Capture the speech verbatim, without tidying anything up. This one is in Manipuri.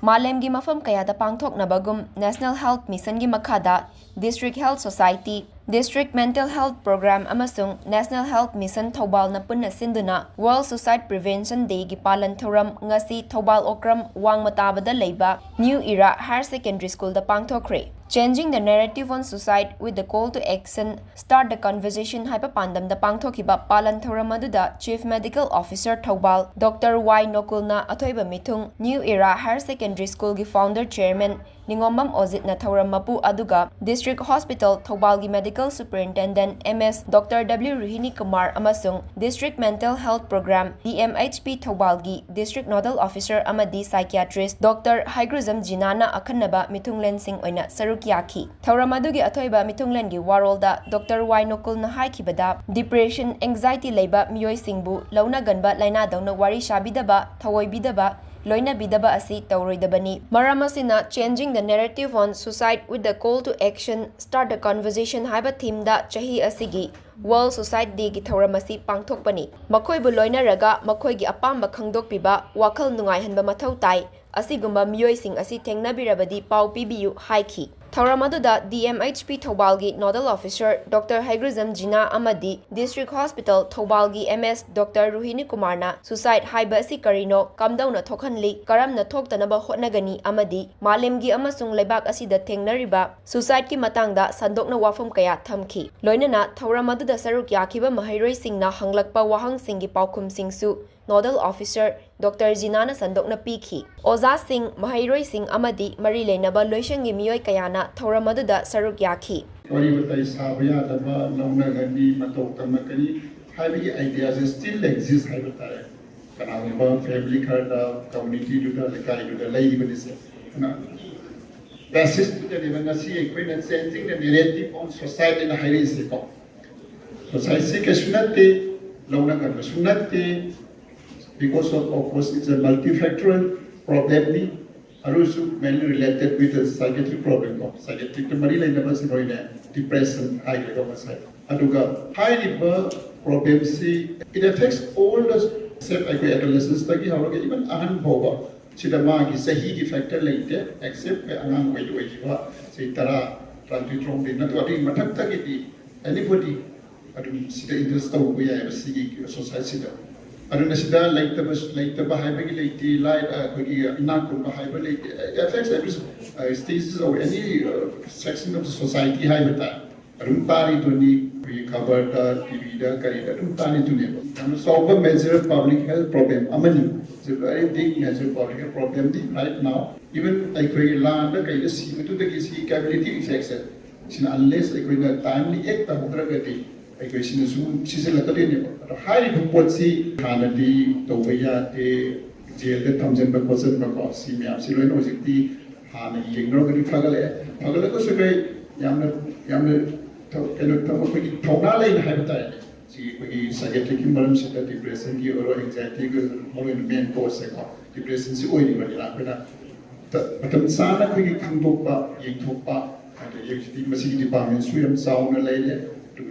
ꯃꯥꯂꯦꯝꯒꯤ ꯃꯐꯝ ꯀꯌꯥꯗ ꯄꯥꯡꯊꯣꯛꯅꯕꯒꯨꯝ National Health Missionꯒꯤ ꯃꯈꯥꯗ District Health Society, District Mental Health Program ꯑꯃꯁꯨꯡ National Health Mission ꯊꯧꯕꯥꯜꯅ ꯄꯨꯟꯅ ꯁꯤꯟꯗꯨꯅ World Suicide Prevention Dayꯒꯤ ꯄꯥꯂꯟ ꯊꯧꯔꯝ ꯉꯁꯤ ꯊꯧꯕꯥꯜ ꯑꯣꯀ꯭ꯔꯝ ꯋꯥꯡꯃ ꯇꯥꯕꯗ ꯂꯩꯕ New Era Higher Secondary Schoolꯗ ꯄꯥꯡꯊꯣꯛꯈ꯭ꯔꯦ꯫ Changing the Narrative on Suicide with the Call to Action, Start the Conversation ꯍꯥꯏꯕ ꯄꯥꯟꯗꯝꯗ ꯄꯥꯡꯊꯣꯛꯈꯤꯕ ꯄꯥꯂꯟ ꯊꯧꯔꯝ ꯑꯗꯨꯗ Chief Medical Officer Thoubal Doctor Y ꯅꯣꯀꯨꯜꯅ ꯑꯊꯣꯏꯕ ꯃꯤꯊꯨꯡ New Era Higher Secondary Schoolꯒꯤ Founder Chairman ꯅꯤꯉꯣꯝꯕꯝ ꯑꯣꯖꯤꯠꯅ ꯊꯧꯔꯝ ꯃꯄꯨ ꯑꯗꯨꯒ District Hospital ꯊꯧꯕꯥꯜꯒꯤ Medical Superintendent M S Doctor W ꯔꯣꯍꯤꯅꯤ Kumar ꯑꯃꯁꯨꯡ District Mental Health Program D M H P ꯊꯧꯕꯥꯜꯒꯤ District Nodal Officer ꯑꯃꯗꯤ Psychiatrist Doctor ꯍꯩꯒ꯭ꯔꯨꯖꯝ ꯖꯤꯅꯥꯅ ꯑꯈꯟꯅꯕ ꯃꯤꯊꯨꯡꯂꯦꯟꯁꯤꯡ ꯑꯣꯏꯅ ꯁꯔꯨꯛ ꯌꯥꯈꯤ꯫ ꯊꯧꯔꯝ ꯑꯗꯨꯒꯤ ꯑꯊꯣꯏꯕ ꯃꯤꯊꯨꯡꯂꯦꯟꯒꯤ ꯋꯥꯔꯣꯜꯗ Doctor Y ꯅꯣꯀꯨꯜꯅ ꯍꯥꯏꯈꯤꯕꯗ, depression, anxiety ꯂꯩꯕ ꯃꯤꯑꯣꯏꯁꯤꯡꯕꯨ ꯂꯧꯅꯒꯟꯕ ꯂꯥꯏꯅꯥꯗꯧꯅ ꯋꯥꯔꯤ ꯁꯥꯕꯤꯗꯕ, ꯊꯑꯣꯏꯕꯤꯗꯕ, ꯂꯣꯏꯅꯕꯤꯗꯕ ꯑꯁꯤ ꯇꯧꯔꯣꯏꯗꯕꯅꯤ꯫ ꯃꯔꯝ ꯑꯁꯤꯅ Changing the Narrative on Suicide with the Call to Action, Start the Conversation ꯍꯥꯏꯕ themeꯗ ꯆꯍꯤ ꯑꯁꯤꯒꯤ World Suicide Dayꯒꯤ ꯊꯧꯔꯝ ꯑꯁꯤ ꯄꯥꯡꯊꯣꯛꯄꯅꯤ꯫ ꯃꯈꯣꯏꯕꯨ ꯂꯣꯏꯅꯔꯒ ꯃꯈꯣꯏꯒꯤ ꯑꯄꯥꯝꯕ ꯈꯪꯗꯣꯛꯄꯤꯕ, ꯋꯥꯈꯜ ꯅꯨꯡꯉꯥꯏꯍꯟꯕ ꯃꯊꯧ ꯇꯥꯏ꯫ ꯑꯁꯤꯒꯨꯝꯕ ꯃꯤꯑꯣꯏꯁꯤꯡ ꯑꯁꯤ ꯊꯦꯡꯅꯕꯤꯔꯕꯗꯤ ꯄꯥꯎ ꯄꯤꯕꯤꯌꯨ ꯍꯥꯏꯈꯤ꯫ ꯊꯧꯔꯝ ꯑꯗꯨꯗ D M H P ꯊꯧꯕꯥꯜꯒꯤ Nodal Officer Doctor ꯍꯩꯒ꯭ꯔꯨꯖꯝ ꯖꯤꯅꯥ ꯑꯃꯗꯤ District Hospital ꯊꯧꯕꯥꯜꯒꯤ M S Doctor ꯔꯣꯍꯤꯅꯤ ꯀꯨꯃꯥꯔꯅ suicide ꯍꯥꯏꯕ ꯑꯁꯤ ꯀꯔꯤꯅꯣ, ꯀꯝꯗꯧꯅ ꯊꯣꯛꯍꯟꯂꯤ, ꯀꯔꯝꯅ ꯊꯣꯛꯇꯅꯕ ꯍꯣꯠꯅꯒꯅꯤ ꯑꯃꯗꯤ ꯃꯥꯂꯦꯝꯒꯤ ꯑꯃꯁꯨꯡ ꯂꯩꯕꯥꯛ ꯑꯁꯤꯗ ꯊꯦꯡꯅꯔꯤꯕ suicideꯀꯤ ꯃꯇꯥꯡꯗ ꯁꯟꯗꯣꯛꯅ ꯋꯥꯐꯝ ꯀꯌꯥ ꯊꯝꯈꯤ꯫ ꯂꯣꯏꯅꯅ ꯊꯧꯔꯝ ꯑꯗꯨꯗ ꯁꯔꯨꯛ ꯌꯥꯈꯤꯕ ꯃꯍꯩꯔꯣꯏꯁꯤꯡꯅ ꯍꯪꯂꯛꯄ ꯋꯥꯍꯪꯁꯤꯡꯒꯤ ꯄꯥꯎꯈꯨꯝꯁꯤꯡꯁꯨ Nodal Officer Doctor ꯖꯤꯅꯥꯅ ꯁꯟꯗꯣꯛꯅ ꯄꯤꯈꯤ꯫ ꯑꯣꯖꯥꯁꯤꯡ, ꯃꯍꯩꯔꯣꯏꯁꯤꯡ ꯑꯃꯗꯤ ꯃꯔꯤ ꯂꯩꯅꯕ ꯂꯣꯏꯁꯪꯒꯤ ꯃꯤꯑꯣꯏ ꯀꯌꯥꯅ ꯊꯧꯔꯝ ꯑꯗꯨꯗ ꯁꯔꯨꯛ ꯌꯥꯈꯤ꯫ ꯋꯥꯔꯤ ꯋꯥꯇꯥꯏ ꯁꯥꯕ ꯌꯥꯗꯕ, ꯂꯧꯅꯒꯅꯤ, ꯃꯇꯧ ꯇꯝꯂꯛꯀꯅꯤ ꯍꯥꯏꯕꯒꯤ ideaꯁꯦ still exist ꯍꯥꯏꯕ ꯇꯥꯔꯦ꯫ ꯀꯅꯥꯒꯨꯝꯕ family ꯈꯔꯗ, communityꯗꯨꯗ, ꯂꯩꯀꯥꯏꯗꯨꯗ ꯂꯩꯔꯤꯕꯅꯤꯁꯦ꯫ ꯑꯗꯨꯅ basisꯇꯨꯗꯅꯦꯕ ꯉꯁꯤ ꯑꯩꯈꯣꯏꯅ Changing the Narrative on Suicideꯅ ꯍꯥꯏꯔꯛꯏꯁꯦꯀꯣ꯫ Suicideꯁꯤ ꯀꯩꯁꯨ ꯅꯠꯇꯦ, ꯂꯧꯅꯒꯟꯕꯁꯨ ꯅꯠꯇꯦ, because of, of course, it's a multifactorial problemꯅꯤ꯫ ꯑꯗꯨꯁꯨ mainly related with the psychiatric problem ꯀꯣ, psychiatricꯇ ꯃꯔꯤ ꯂꯩꯅꯕ ꯁꯤ ꯂꯣꯏꯅ depression ꯍꯥꯏꯈ꯭ꯔꯦꯀꯣ ꯉꯁꯥꯏ꯫ ꯑꯗꯨꯒ ꯍꯥꯏꯔꯤꯕ problemꯁꯤ it affects all the step, ꯑꯩꯈꯣꯏ adolescenceꯇꯒꯤ ꯍꯧꯔꯒ even ꯑꯍꯟ ꯐꯥꯎꯕ ꯁꯤꯗ ꯃꯥꯒꯤ ꯆꯍꯤꯒꯤ ꯐꯦꯛꯇꯔ ꯂꯩꯇꯦ, ꯑꯦꯛꯁꯦꯞ ꯑꯩꯈꯣꯏ ꯑꯉꯥꯡ ꯑꯣꯏꯗꯤ ꯑꯣꯏꯈꯤꯕ ꯆꯍꯤ ꯇꯔꯥ, ꯇꯔꯥꯅꯤꯊꯣꯏ, ꯇꯔꯥꯍꯨꯝꯗꯣꯏ ꯅꯠꯇ꯭ꯔꯒ ꯑꯗꯨꯒꯤ ꯃꯊꯛꯇꯒꯤꯗꯤ ꯑꯦꯅꯤꯕꯣꯗꯤ ꯑꯗꯨꯝ ꯁꯤꯗ ꯏꯟꯗꯁ ꯇꯧꯕ ꯌꯥꯏꯑꯕ ꯁꯤꯒꯤ ꯁꯣꯁꯥꯏꯇꯤꯗ꯫ ꯑꯗꯨꯅ ꯁꯤꯗ ꯂꯩꯇꯕ ꯂꯩꯇꯕ ꯍꯥꯏꯕꯒꯤ ꯂꯩꯇꯦ, ꯂꯥꯏ ꯑꯩꯈꯣꯏꯒꯤ ꯏꯅꯥꯛ ꯈꯨꯟꯕ ꯍꯥꯏꯕ ꯂꯩꯇꯦ, affects every stages of any section of the society ꯍꯥꯏꯕ ꯇꯥꯔꯦ꯫ ꯑꯗꯨꯝ ꯇꯥꯔꯤꯗꯨꯅꯤ ꯑꯩꯈꯣꯏꯒꯤ ꯈꯕꯔꯗ, ꯇꯤꯚꯤꯗ, ꯀꯔꯤꯗ ꯑꯗꯨꯝ ꯇꯥꯔꯤꯗꯨꯅꯦꯕ꯫ ꯌꯥꯝꯅ ꯆꯥꯎꯕ ꯃꯦꯖꯔ ꯄꯕ꯭ꯂꯤꯛ ꯍꯦꯜꯊ ꯄ꯭ꯔꯣꯕ꯭ꯂꯦꯝ ꯑꯃꯅꯤ꯫ It's a very big major public health problemꯅꯤ right now. Even ꯑꯩꯈꯣꯏꯒꯤ ꯂꯥꯟꯗ ꯀꯩꯗ ꯁꯤꯕꯗꯨꯗꯒꯤ ꯁꯤ ꯀ꯭ꯌꯨꯃꯨꯂꯦꯇꯤꯚ ꯏꯐꯦꯛꯁꯦ ꯁꯤꯅ unless ꯑꯩꯈꯣꯏꯅ ꯇꯥꯏꯝꯂꯤ ꯑꯦꯛ ꯇꯧꯍꯧꯗ꯭ꯔꯒꯗꯤ ꯑꯩꯈꯣꯏ ꯁꯤꯅ ꯁꯨꯝ ꯁꯤꯖꯤꯜꯂꯛꯀꯗꯣꯏꯅꯦꯕ꯫ ꯑꯗꯣ ꯍꯥꯏꯔꯤꯕ ꯄꯣꯠꯁꯤ ꯍꯥꯟꯅꯗꯤ ꯇꯧꯕ ꯌꯥꯗꯦ, ꯖꯦꯜꯗ ꯊꯝꯖꯤꯟꯕ ꯈꯣꯠꯆꯤꯟꯕꯀꯣ, ꯁꯤ ꯃꯌꯥꯝꯁꯤ ꯂꯣꯏꯅ ꯍꯧꯖꯤꯛꯇꯤ ꯍꯥꯟꯅ ꯌꯦꯡꯅꯔꯒꯗꯤ ꯐꯒꯠꯂꯛꯑꯦ꯫ ꯐꯒꯠꯂꯒꯁꯨ ꯑꯩꯈꯣꯏ ꯌꯥꯝꯅ ꯌꯥꯝꯅ ꯊꯧ- ꯀꯩꯅꯣ ꯊꯧ- ꯑꯩꯈꯣꯏꯒꯤ ꯊꯧꯅꯥ ꯂꯩꯅ ꯍꯥꯏꯕ ꯇꯥꯔꯦꯅꯦ꯫ ꯁꯤ ꯑꯩꯈꯣꯏꯒꯤ ꯁꯥꯏꯀꯦꯇ꯭ꯔꯤꯛꯀꯤ ꯃꯔꯝꯁꯤꯗ ꯗꯤꯄ꯭ꯔꯦꯁꯟꯒꯤ ꯑꯣꯏꯔꯣ, ꯑꯦꯡꯖꯥꯏꯇꯤꯒꯤ ꯑꯣꯏꯔꯣ, ꯃꯔꯨꯑꯣꯏꯅ ꯃꯦꯟ ꯀꯣꯁꯁꯦꯀꯣ ꯗꯤꯄ꯭ꯔꯦꯁꯟꯁꯤ ꯑꯣꯏꯔꯤꯕꯅꯤꯅ ꯑꯩꯈꯣꯏꯅ ꯃꯇꯝ ꯆꯥꯅ ꯑꯩꯈꯣꯏꯒꯤ ꯈꯪꯗꯣꯛꯄ, ꯌꯦꯡꯊꯣꯛꯄ, ꯑꯗꯒꯤ ꯍꯧꯖꯤꯛꯇꯤ ꯃꯁꯤꯒꯤ ꯗꯤꯄꯥꯔꯠꯃꯦꯟꯁꯨ ꯌꯥꯝ ꯆꯥꯎꯅ ꯂꯩꯔꯦ꯫